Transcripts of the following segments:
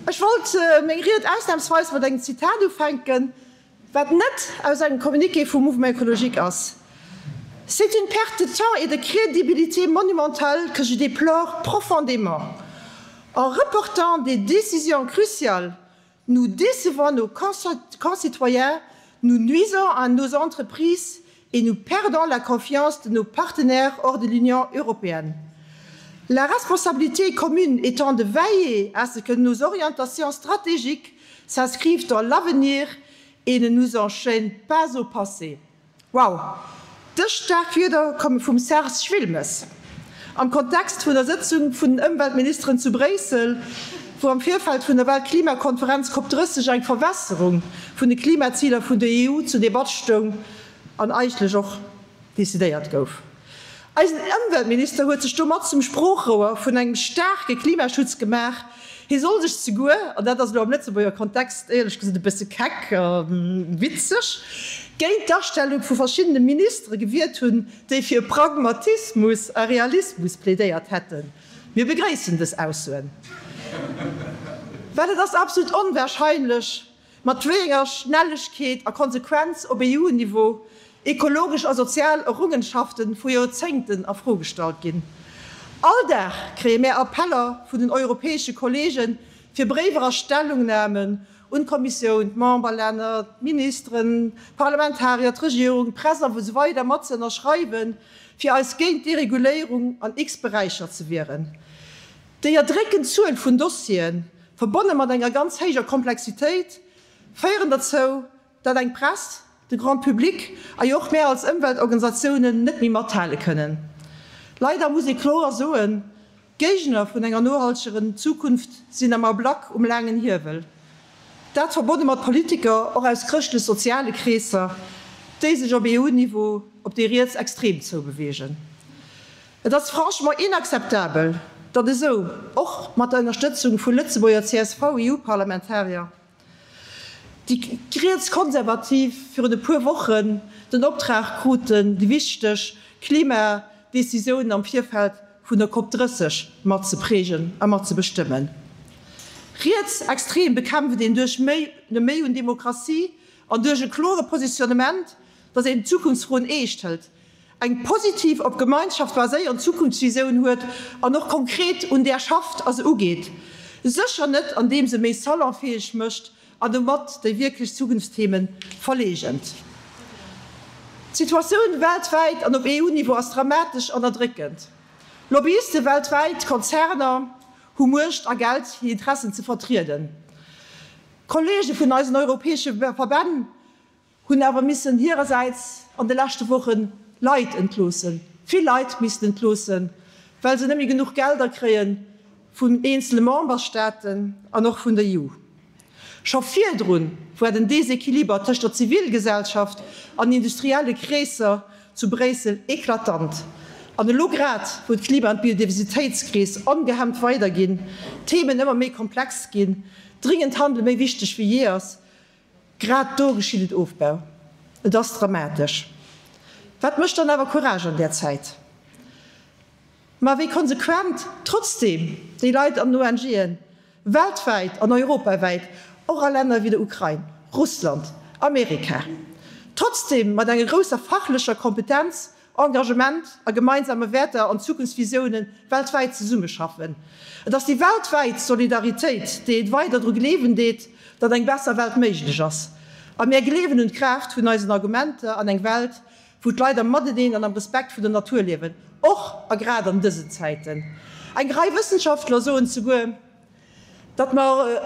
Ech wollt meng Ried ausnahmsweis mat engem Zitat ufänken, wat net aus engem Communiqué vum Mouvement écologique ass, C'est une perte de temps et de crédibilité monumentale que je déplore profondément. En reportant des décisions cruciales, nous décevons nos concitoyens, nous nuisons à nos entreprises et nous perdons la confiance de nos partenaires hors de l'Union européenne. La responsabilité commune étant de veiller à ce que nos orientations stratégiques s'inscrivent dans l'avenir et ne nous enchaînent pas au passé. Wow! Dës staark Wierder komme vum Serge Wilmes am Kontext vun der Sëtzung vun den Ëmweltministeren zu Bréissel, wou am Virfeld vun der Weltklimakonferenz Cop 30 eng Verwässerung vun de Klimaziler vun der EU zur Debatt stoung an eigentlech och decidéiert gouf. Eisen Ëmweltminister huet sech domat zum Sproochrouer vun engem staarke Klimaschutz gemaach. Hie soll sech zeguer, an dat ass elo am Lëtzebuerger Kontext éierlech gesot e bësse keck a witzeg, géint d'Astellung vu verschiddene Ministere gewiert hunn, déi fir Pragmatismus a Realismus plädéiert hätten. Mir begréissen dës Aussoen, well et ass absolut onwahrscheinlech, mat wéi enger Schnellegkeet a Konsequenz op EU-Niveau ekologesch a sozial Errungenschaften vu Joerzéngten a Fro gestallt ginn. All Dag kréie mär Appeller vun den europäesche Kollegen, fir Bréiwer a Stellungnamen un d'Kommissioun, d'Memberlänner, d'Ministeren, d'Parlamentarier, d'Regierung, d'Press a sou weider mat ze ënnerschreiwen, fir eis géint d'Dereguléierung an x Beräicher ze wieren. Déi erdréckend Zuel vun Dossieren, verbonne mat enger ganz héijer Komplexitéit, féieren derzou, datt eng Press, de Grand public a jo och mär als Ëmweltorganisatiounen net méi mathale kënnen. Leider muss ee kloer soen, D'Géigner vun enger nohaltegeren Zukunft sinn am Ablack um laangen Hiewel. Dat verbonne mat Politiker, och aus chrëschtlech-soziale Kreesser, déi sech op EU-Niveau op déi riets Extrem zoubeweegen. Et ass franchement inakzeptabel, datt esou, och mat der Ënnerstëtzung vu Lëtzebuerger CSV-EU-Parlamentarier, déi Rietskonservativ virun e puer Wochen den Optrag kruten, déi wichteg Klimadecisiounen am Virfeld vun der Cop 30 mat ze prägen a mat ze bestëmmen. Rietsextrem bekämpft een duerch méi méi un Demokratie an duerch e klore Positionnement, datt een d'Zukunftsfroen eescht hëlt, eng positiv op Gemeinschaft baséierend Zukunftsvisioun huet an och konkret un där schafft a se ugeet, sécher net andeem se méi salonfäeg mécht an domat déi wierklech Zukunftstheme verleegent. D'Situatioun weltwäit an op EU-Niveau ass dramatesch an erdréckend. Lobbyiste weltwäit, Konzerner hu Muecht a Geld hir Interessen ze vertrieden. Kollege vun eisen europäesche Verbänn hunn awer missen hirersäits an de leschte Woche Leit entloossen, vill Leit missten entloossen, well se net méi genuch Gelder kréie vun eenzele Memberstaaten an och vun der EU. Scho virdru war den Desequiliber tëscht der Zivilgesellschaft an industrielle Kreesser zu Bréissel eklatant. An elo grad, wou d'Klima an d'Biodiversitéitskris ongehemmt weiderginn, d'Themen ëmmer méi komplex ginn, dringend Handele méi wichteg wéi jee ass, Grad do geschitt et Ofbau. Et ass dramatesch. Wat mécht dann awer Courage an där Zäit? Ma wéi konsequent trotzdeem déi Leit an den ONGen, weltwäit an europawäit, och a Länner wéi der Ukrain, Russland, Amerika, trotzdeem mat enger grousser fachlecher Kompetenz Engagement a gemeinsame Wäerter an Zukunftsvisioune weltwäit zesummeschaffen. Et ass déi weltwäit Solidaritéit, déi et weider dru gleewen deet, datt eng besser Welt méiglech ass. A mär gleewen un d'Kraaft vun eisen Argumenter an eng Welt, wou d'Leit am Mateneen an am Respekt vun der Natur liewen, och a grad an dësen Zäiten. Eng Rei Wëssenschaftler soen souguer, datt mer,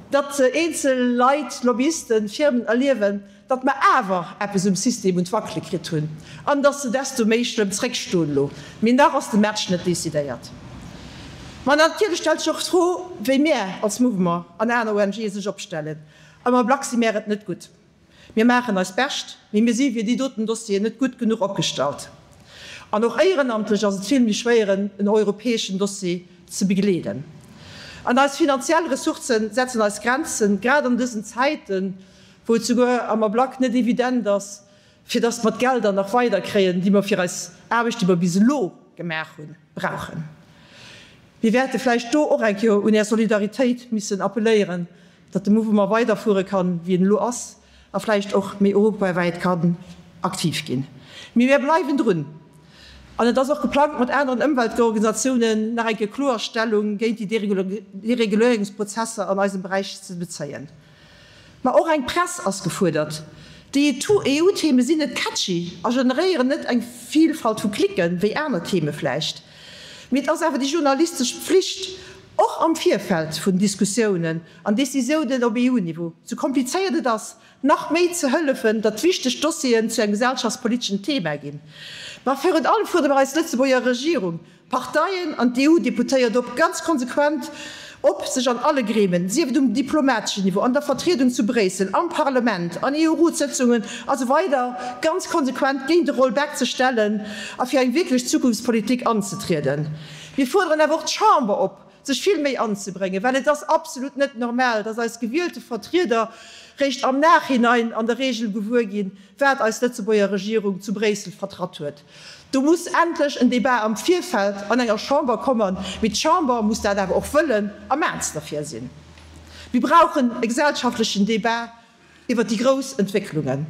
datt eenzel Leit, Lobbyisten, Firmen erliewen, datt mer awer eppes um System un d'Wackele kritt hunn an datt se desto méi schlëmm zréckstoen elo. Mee nach ass de Match net decidéiert. Ma natierlech stellt sech och d'Fro, wéi mär als Mouvement an aner ONGe sech opstellen. Am Ablack si mär et net gutt. Mir maachen eist Bescht, mee mir si fir déi doten Dossieren net gutt genuch opgestallt. An och éierenamtlech ass et vill méi schwéier, en europäeschen Dossier ze begleeden. An eis finanziell Ressourcë setzen eis Grenzen, grad an dësen Zäiten, wou et souguer am Ablack net evident ass, fir dass mer d'Gelder nach weider kréien, déi mer fir eis Aarbecht, déi mer bis elo gemaach hunn, brauchen. Mir wäerte vläicht do och eng Kéier un Är Solidaritéit missen appelléieren, datt de Mouvement weiderfuere kann, wéi en elo ass, a vläicht och méi europawäit kann aktiv ginn. Mee mir bleiwen drun. An et ass och geplangt, mat aneren Ëmweltorganisatiounen nach eng Kéier kloer Stellung géint déi Dereguléierungsprozesser an eisem Beräich ze bezéien. Ma och eng Press ass gefuerdert. Déi EU-Theme sinn net catchy a generéieren net eng Vielfalt vu Klicken, wéi aner Theme vläicht. Mee et ass awer déi journalistesch Pflicht, och am Virfeld vun Diskussiounen an Decisiounen op EU-Niveau, sou komplizéiert et ass, nach méi ze hëllefen, datt wichteg Dossieren zu engem gesellschaftspoliteschen Thema ginn. Ma virun allem fuerdere mer eis Lëtzebuerger Regierung, d'Parteien an d'EU-Deputéiert op, ganz konsequent op, sech an alle Gremien, sief et um diplomateschen Niveau, an der Vertriedung zu Bréissel, am Parlament, an EU-Rotssëtzungen a sou weider ganz konsequent géint e Rollback ze stellen a fir eng wierklech Zukunftspolitik anzetrieden. Mir fuerderen awer och d'Chamber op, sech vill méi anzebréngen, well et ass absolut net normal, dass eis gewielte Vertrieder réischt am Nachhinein an der Regel gewuer ginn, wat eis Lëtzebuerger Regierung zu Bréissel vertratt huet. Do muss endlech en Débat am Virfeld an enger Chamber kommen, mee d'Chamber muss dat awer och wëllen a maans derfir sinn. Mir brauchen e gesellschaftlechen Débat iwwert déi grouss Entwécklungen.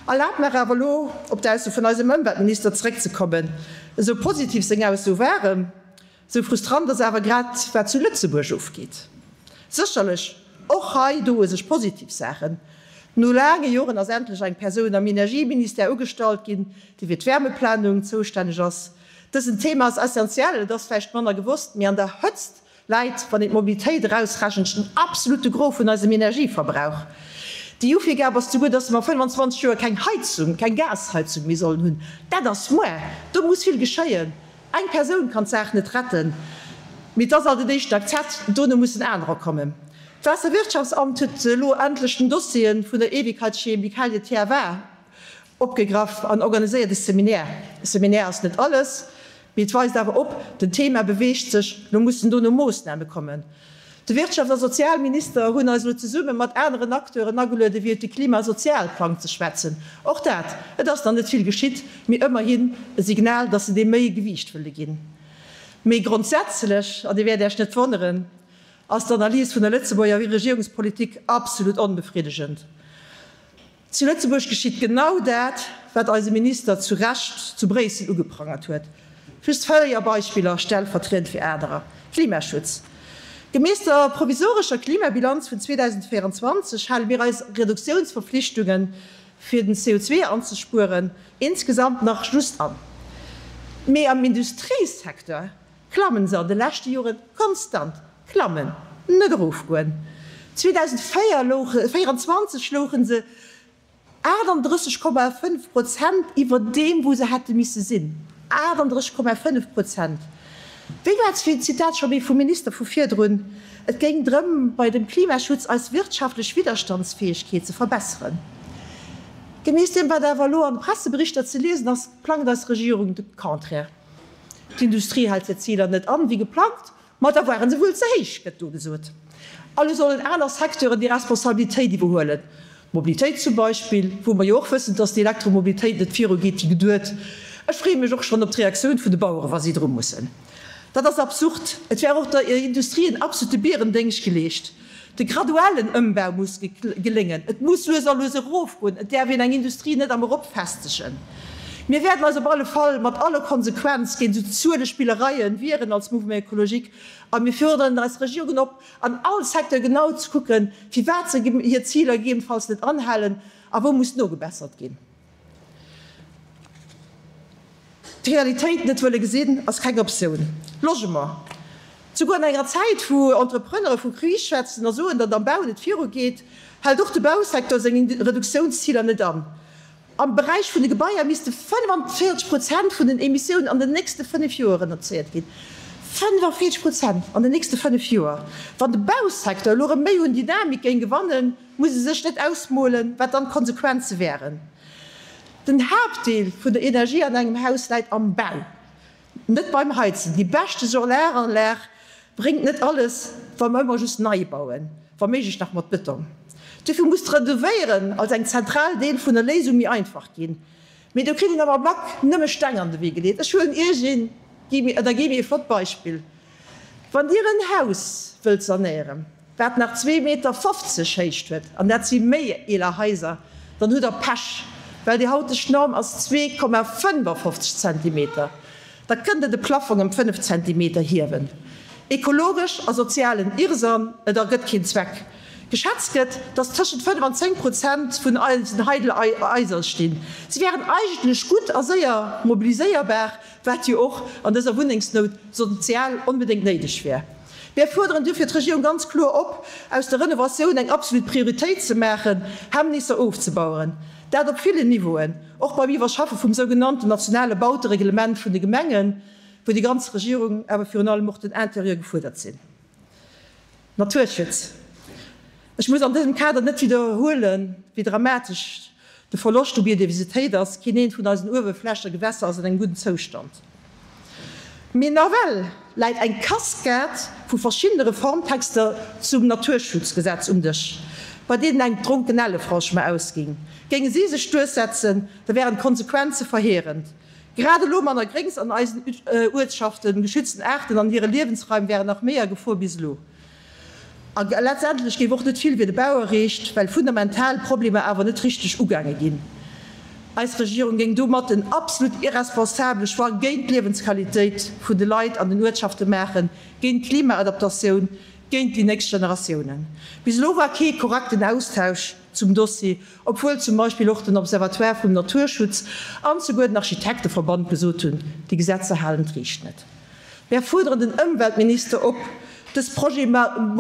Erlaabt mer awer elo, op d'Ausso vun eisem Ëmweltminister zeréckzekommen. Esou positiv seng Ausso waren, Sou frustrant ass awer grad wat zu Lëtzebuerg ofgeet. Sécherlech, och hei doe sech positiv Saachen. No laange Joren ass endlech eng Persoun am Energieministère ugestallt ginn, déi fir d'Wärmeplanung zoustänneg ass. Dësen Thema ass essentiell, et ass vläicht manner gewosst, mee an der Hëtzt läit, wann een d'Mobilitéit erausrechent, den absolute Gros vun eisem Energieverbrauch. Déi EU-Virgab ass souguer, dass mer a 25 Joer keng Heizung, keng Gasheizung méi sollen hunn. Dat ass muer. Do muss vill geschéien. Eng Persoun kann d'Saach net retten, mee et ass alt en éischten Akzent, dono mussen anerer kommen. D'Waasserwirtschaftsamt huet elo endlech den Dossier vun der Ewigkeitschemikalie TFA opgegraff an organiséiert e Seminaire. E Seminaire ass net alles, mee et weist awer op, den Thema beweegt sech, lo mussen dono Moossname kommen. De Wirtschafts a Sozialminister hunn eis elo zesumme mat aneren Acteuren agelueden, iwwert de Klima a Sozialplang ze schwätzen. Och dat, et ass nach net vill geschitt, mee ëmmerhin e Signal, dass se deem méi Gewiicht wëlle ginn. Mee grondsätzlech, an Dir wäert Iech net wonneren, ass d'Analys vun der Lëtzebuerger Regierungspolitik absolut onbefriddegend. Zu Lëtzebuerg geschitt genau dat, wat eise Minister zu Recht zu Bréissel ugeprangert huet. Just 4 Beispiller, stellvertriedend fir anerer, Klimaschutz. Gemäss der provisorescher Klimabilanz vun 2024 hale mir eis Reduktiounsverpflichtungen, fir den CO2 anzespueren, insgesamt nach just an. Mee am Industriesecteur klammen se an de leschte Jore konstant, klammen, net erofgoen. 2024 louche se 38,5 Prozent iwwer deem, wou se hätte misse sinn. 38,5 Prozent! Wéi war d'Zitat scho méi vum Minister vu virdrun? Et géing drëm, bei dem Klimaschutz eis wirtschaftlech Widderstandsfäegkeet ze verbesseren. Gemäss deem, wat awer elo an de Presseberichter ze liesen ass, plangt eis Regierung de Contraire. D'Industrie hält hir Ziler net an, wéi geplangt. Ma da waren se wuel ze héich, gëtt do gesot. A lo sollen aner Secteuren déi Responsabilitéit iwwerhuelen, d'Mobilitéit zum Beispill, wou mer jo och wëssen, dass déi Elektromobilitéit net virugeet wéi geduet. Ech freeë mech och schonn op d'Reaktioun vun de Baueren, wa si dru mussen. Dat ass absurd. Et wär och der Industrie en absolute Bierendéngscht geleescht. De graduellen Ëmbau muss geléngen. Et muss lues a lues erofgoen. Et däerf een eng Industrie net am Erop festegen. Mir wäerten eis op alle Fall mat aller Konsequenz géint esou Zuelespillereien wieren als Mouvement Écologique a mir fuerderen eis Regierungen op, an all Secteur genau ze kucken, firwat se hir Ziler gegebenfalls net anhalen a wou muss nogebessert ginn. D'Realitéit net wëlle gesinn, ass keng Optioun. Logement, Souguer an enger Zäit, wou Entrepreneure vu Kris schwätzen a soen, datt am Bau net virugeet, hält och de Bausecteur seng Reduktiounsziler net an. Am Beräich vun de Gebaier misste 45 Prozent vun den Emissiounen an den nächste 5 Joer reduzéiert ginn. 45 Prozent an den nächste 5 Joer! Wann de Bausecteur elo erëm méi un Dynamik géing gewannen, muss e sech net ausmolen, wat dann d'Konsequenze wären. Den Haaptdeel vun der Energie an engem Haus läit am Bau, net beim Heizen. Déi beschte Solaranlag bréngt net alles, wa mer ëmmer just nei bauen, wa méiglech nach mat Bëtong. Dofir muss d'Renovéieren als eng zentral Deel vun der Léisung méi einfach ginn. Mee do kritt een awer am Ablack nëmme Steng an de Wee geleet. Ech huelen Iech een, da gi mir ee flott Beispill. Wann Dir en Haus wëllt sanéieren, wat nach 2,50 Meter Héicht huet, an dat si méi eeler Haiser, dann hutt Der Pech, well déi hauteg Norm ass 2,55 Zentimeter. Da kënnt Der de Plaffong ëm 5 Zentimeter hiewen. Ekologesch a sozialen Irrsënn, et ergëtt keen Zweck. Geschätzt gëtt, datt tëschent 5 an 10 Prozent vun eisen Heidel Eiser stinn. Si wären eigentlech gutt a séier mobiliséierbar, wat jo och an dëser Wunnengsnout sozial onbedéngt néideg wär. Mär fuerderen duerfir d'Regierung ganz kloer op, aus der Renovatioun eng absolut Prioritéit ze maachen, Hemmnisser ofzebaueren. Dat op villen Niveauen, och beim Iwwerschaffe vum sougenannten nationale Bautereglement vun de Gemengen, wou déi ganz Regierung, awer virun allem och den Intérieur gefuerdert sinn. Naturschutz. Ech muss an dësem Kader net widderhuelen, wéi dramatesch de Verloscht u Biodiversitéit ass. Keen eent vun eisen Uewerfläche Gewässer ass an engem gudden Zoustand. Mee nawell läit eng Kaskad vu verschiddene Reformtexter zum Naturschutzgesetz um Dësch, bei deenen engem d'dronken Elle franchement ausging. Géinge si sech duerchsetzen, da wären d'Konsequenze verheerend. Grad elo manner Gréngs an eisen Uertschaften, geschützten Aarten an hire Liewensraim wären nach méi a Gefor bis elo. A letztendlech géif och net vill fir de Bau erreecht, well fundamental Problemer awer net richteg ugaange ginn. Eis Regierung géing domat en absolut irresponsabele Choix géint d'Liewensqualitéit vun de Leit an den Uertschafte maachen, géint d'Klimaadaptatioun, géint déi nächst Generatiounen. Bis elo war kee korrekten Austausch zum Dossier, obwuel zum Beispill och den Observatoire vum Naturschutz an souguer den Architekteverband gesot hunn, déi Gesetzer halen d'Riicht net. Mär fuerderen den Ëmweltminister op, dës Projet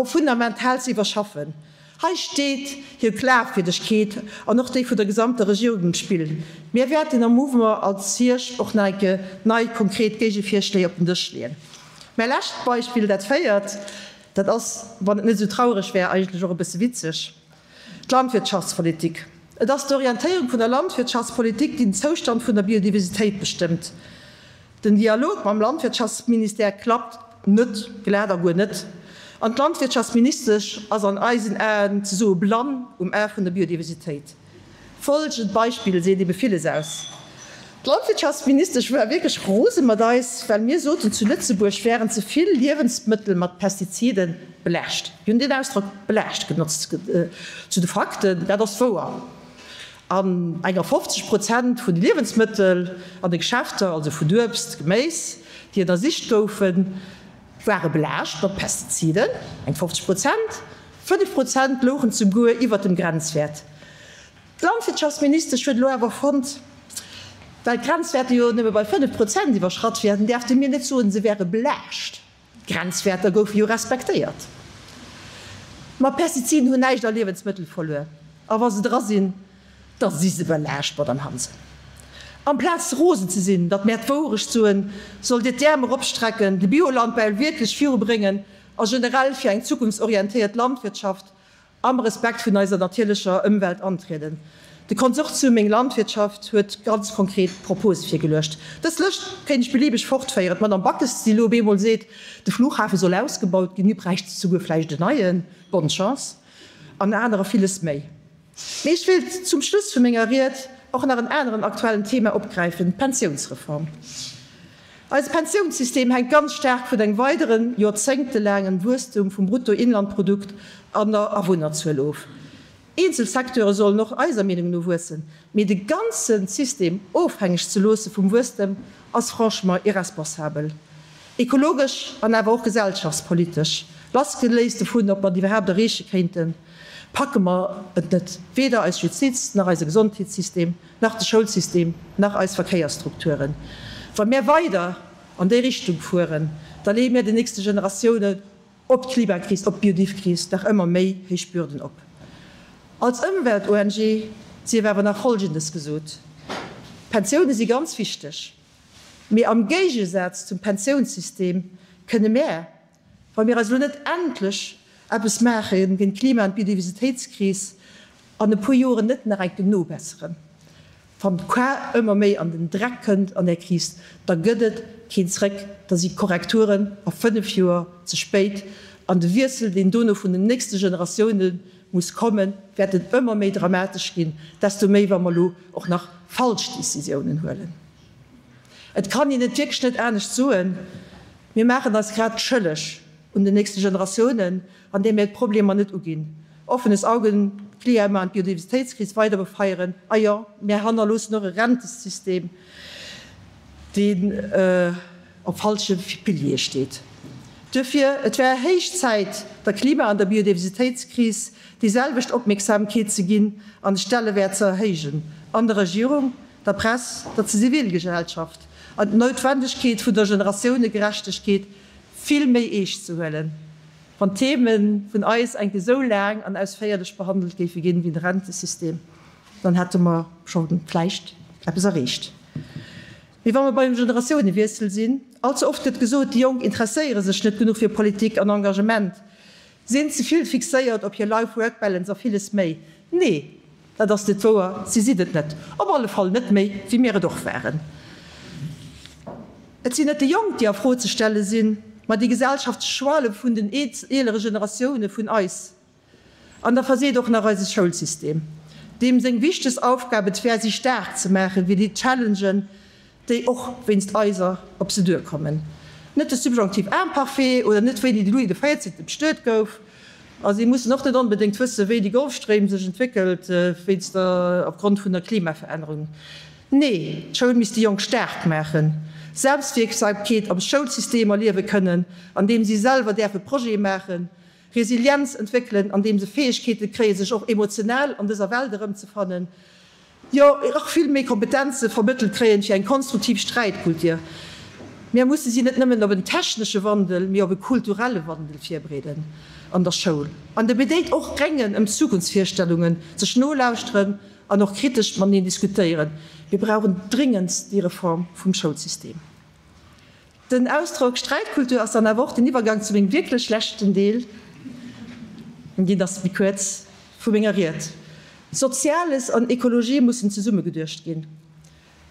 fundamental ze iwwerschaffen. Hei steet hir Glafwierdegkeet an och déi vun der gesamter Regierung um Spill. Mär wäerten am Mouvement als Hierscht och nach eng Kéier nei konkret Géigevirschléi op den Dësch leeën. Mäi lescht Beispill, dat féiert, dat ass, wann et net esou traureg wär, eigentlech och e bësse witzeg, D'Landwirtschaftspolitik. Et ass d'Orientéierung vun der Landwirtschaftspolitik, déi den Zoustand vun der Biodiversitéit bestëmmt. Den Dialog mam Landwirtschaftsministère klappt net glat a guer net. An d'Landwirtschaftsministesch ass an eisen Aen ze soe blann um A vun der Biodiversitéit. Folgend Beispill seet ebe villes aus, D'Landwirtschaftsministesch war wierklech rose mat eis, well mir soten, zu Lëtzebuerg wären ze vill Liewensmëttel mat Pestizide belaascht. Mir hunn deen Ausdrock belaascht genotzt. Zu de Fakten, dat ass wouer. An enger 50 Prozent vun de Liewensmëttel an de Geschäfter, also vun Uebst, Geméis, déi ënnersicht goufen, ware belaascht mat Pestiziden, eng 50 Prozent. 5 Prozent louchen souguer iwwert dem Grenzwäert. D'Landwirtschaftsministesch huet elo awer fonnt, well d'Grenzwäerter jo nëmme bei 5 Prozent iwwerschratt wäerten, däerfte mir net soen, se wäre belaascht. D'Grenzwäerter goufe jo respektéiert. Ma Pestiziden hunn näischt a Liewensmëttel verluer. A wa se dra sinn, da si se belaascht, Madame Hansen. Amplaz rosen ze sinn, datt mär d'Wourecht soen, sollt Dir d'Äerm eropstrecken, de Biolandbau wierklech virubréngen a generell fir eng zukunftsorientéiert Landwirtschaft Am Respekt vun eiser natierlecher Ëmwelt antrieden. De Konsortium Meng Landwirtschaft huet ganz konkret Propose virgeluecht. Dës Lëscht kéint ech beliebeg fortféieren. D'Madame Backes, déi elo op eemol seet, de Flughafe soll ausgebaut ginn, mir bräichte souguer vläicht en neien, bonne chance, an anerer villes méi. Mee ech wéilt zum Schluss vu menger Ried och nach en aneren aktuellen Thema opgräifen, d'Pensiounsreform. Eise Pensiounssystem hänkt ganz staark vun engem weideren, joerzéngtelaangen Wuesstum vum Bruttoinlandprodukt an der Awunnerzuel of. Eenzel Secteure sollen och eiser Meenung no wuessen, mee de ganze System ofhängeg ze loosse vum Wuesstem ass franchement irresponsabel, ekologesch an awer och gesellschaftspolitesch. Lassgeléist dovun, ob mer et iwwerhaapt erreeche kéinten, packe mer et net, weder eis Justiz nach eise Gesondheetssystem. nach de Schoulsystem, nach eis Verkéiersstrukturen. Wa mär weider an déi Richtung fueren, da leeë mär den nächste Generatiounen op d'Klimakris, op d'Biodivkris nach ëmmer méi héich Bürden op. Als Ëmwelt-ONG sief awer nach Folgendes gesot, D'Pensioune si ganz wichteg, mee am Géigesaz zum Pensiounssystem kënne mär, Wa mir eis elo net endlech eppes maache géint d'Klima an d'Biodiversitéitskris, an e puer Joren net nach enke nobesseren, wann d'Quar ëmmer méi an den Dreck kënnt an där Kris, da gëtt et keen Zréck, da si Korrekturen a 5 Joer ze spéit an de Wiessel, deen dono vun den nächste Generatioune muss kommen, wäert en ëmmer méi dramatesch ginn, desto méi wa mer elo och nach falsch Décisiounen huelen. Et kann een et wierklech net anescht soen, Mir maachen eis grad schëlleg. un den nächste Generatiounen, an där mir d'Problemer net uginn, offenes Auge d'Klima an d'Biodiversitéitskris weider befeieren. A jo, mir hannerloossen och e Rentesystem, deen op falsche Piliere steet. Duerfir, et wär héich Zäit, der Klima an der Biodiversitéitskris déi selwecht Opmierksamkeet ze ginn an de Stellewäert ze erhéijen an der Regierung, der Press, der Zivilgesellschaft an d'Noutwendegkeet vun der Generatiounegerechtegkeet vill méi eescht ze huelen. Wann d'Theme vun eis enke esou laang an ausféierlech behandelt géife ginn wéi de Rentesystem, dann hätte mer scho vläicht eppes erreecht. Mee wa mer beim Generatiounewiessel sinn, allze oft gëtt gesot, déi Jonk interesséiere sech net genuch fir Politik an Engagement, sinn ze vill fixéiert op hir Life-Work-Balance a villes méi. Nee, dat ass net wouer, si sinn et net, op alle Fall net méi, wéi mir et och waren. Et sinn net déi Jonk, déi a Fro ze stelle sinn, ma déi gesellschaftlech Choix'e vun den eelere Generatioune vun eis. An da verseet och nach eise Schoulsystem, deem seng wichtegst Aufgab et wär, si staark ze maachen, fir déi Challengen, déi och wéinst eiser op se duerkommen. Net de Subjonctif imparfait oder net wéini de Louis de Véierzehnte bestuet gouf. A si mussen och net onbedéngt wëssen, wéi déi Golfstréim sech entwéckelt wéinst der, opgrond vun der Klimaverännerung. Nee, d'Schoul misst déi Jonk staark maachen, Selbstwierksamkeet am Schoulsystem erliewe kënnen, andeem si selwer däerfe Projete maachen, Resilienz entwéckelen, andeem se Fäegkeete kréien, sech och emotional an dëser Welt erëmzefannen, jo och vill méi Kompetenze vermëttelt kréien fir eng konstruktiv Sträitkultur. Mir musse si net nëmmen op en technesche Wandel, mee op e kulturelle Wandel virbereeden an der Schoul. An de bedéit och Réngen ëm Zukunftsvirstellungen, sech nolauschteren an och kritesch mateneen diskutéieren. Mir brauchen dringendst déi Reform vum Schoulsystem. Den Ausdrock Sträitkultur ass dann awer och den Iwwergang zu mengem wierklech leschten Deel, deen ass méi kuerz, vu menger Ried. Soziales an Ekologie mussen zesumme geduecht ginn.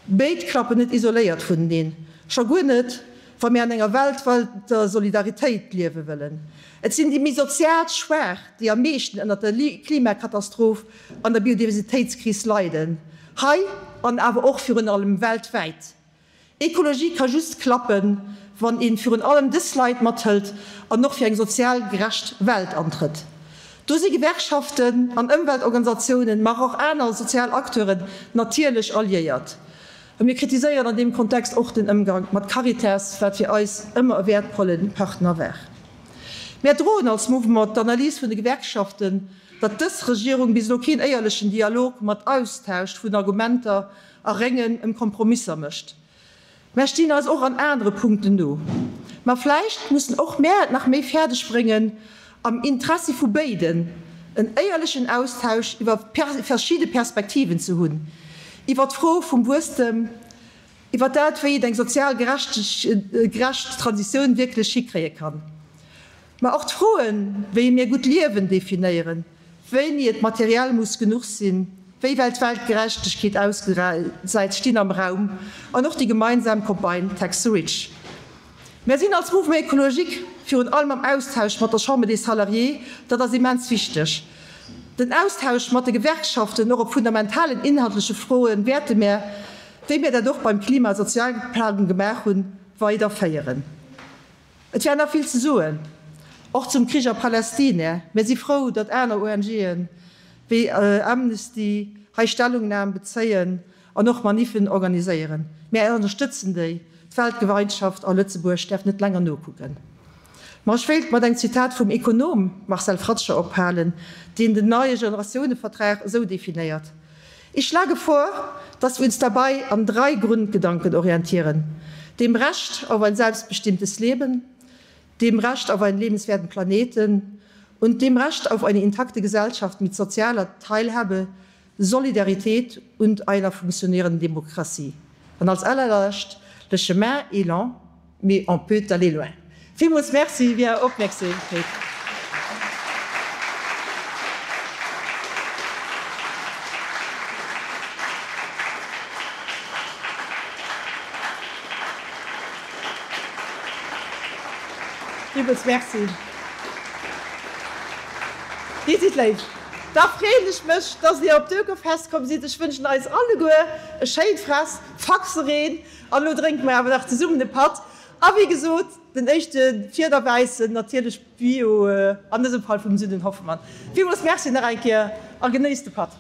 Béid klappen net isoléiert vuneneen, scho guer net, wa mir an enger weltwäiter Solidaritéit liewe wëllen. Et sinn déi méi sozial Schwaach, déi am meeschten ënnert der Klimakatastroph an der Biodiversitéitskris leiden, hei an awer och virun allem weltwäit. Ekologie ka just klappen, wann een virun allem dës Leit mathëlt an och fir eng sozial gerecht Welt antrëtt. Do si Gewerkschaften an Ëmweltorganisatiounen, ma och aner sozial Acteuren natierlech alliéiert. A mir kritiséieren an deem Kontext och den Ëmgank mat Caritas, wat fir eis ëmmer e wäertvolle Partner war. Mär droen als Mouvement d'Analys vun de Gewerkschaften, datt dës Regierung bis elo keen éierlechen Dialog mat Austausch vun Argumenter a Réngen ëm Kompromisser mécht. Mär stinn eis och an anere Punkten no. Ma vläicht mussen och mär et nach méi fäerdeg bréngen, am Interessi vu béiden en éierlechen Austausch iwwer verschidde Perspektiven ze hunn, iwwer d'Fro vum Wuesstem, iwwer dat, wéi et eng sozial gerecht Transitioun wierklech hikréie kann. Ma och d'Froen, wéi mir gutt Liewen definéieren, wéini et materiell muss genuch sinn, wéi well d'Weltgerechtegkeet ausgesäit, stinn am Raum, an och déi gemeinsam Campagne Tax the Rich. Mär sinn als Mouvement Écologique virun allem am Austausch mat der Chambre des Salariés, dat ass immens wichteg. Den Austausch mat de Gewerkschaften, och op fundamentalen inhaltleche Froen, wäerte mär, wéi mär dat och beim Klima a Sozialplang gemaach hunn, weider féieren. Et wär nach vill ze soen, och zum Krich a Palästina. Mir si frou, datt aner ONGen, wéi Amnesty, hei Stellungnam bezéien an och Maniffen organiséieren. Mir ënnerstëtzen déi. D'Weltgemeinschaft a Lëtzebuerg däerf net länger nokucken. Ma ech wéilt mat engem Zitat vum Ekonom Marcel Fratscher ophalen, deen den neie Generatiounevertrag esou definéiert, Ich schlage vor, dass wir uns dabei an drei Grundgedanken orientieren, dem Recht auf ein selbstbestimmtes Leben, dem Recht auf einen lebenswerten Planeten und dem Recht auf eine intakte Gesellschaft mit sozialer Teilhabe, Solidarität und einer funktionierenden Demokratie. An als allerlescht, Le chemin est long, mais on peut aller loin. Villmools Merci fir Är Opmerksamkeet. Villmools Merci. Dir sidd léif. Da freeën ech mech, dass Dir op d'Oekofest komm sidd. Ech wënschen eis alleguer e schéint Fest, Faxereen. An elo drénke mer awer nach zesummen e Patt. A wéi gesot. Den éischte Fiederwäissen, natierlech Bio, an dësem Fall vum Süden Hoffmann. Villmools Merci nach eng Kéier a genéisst de Patt.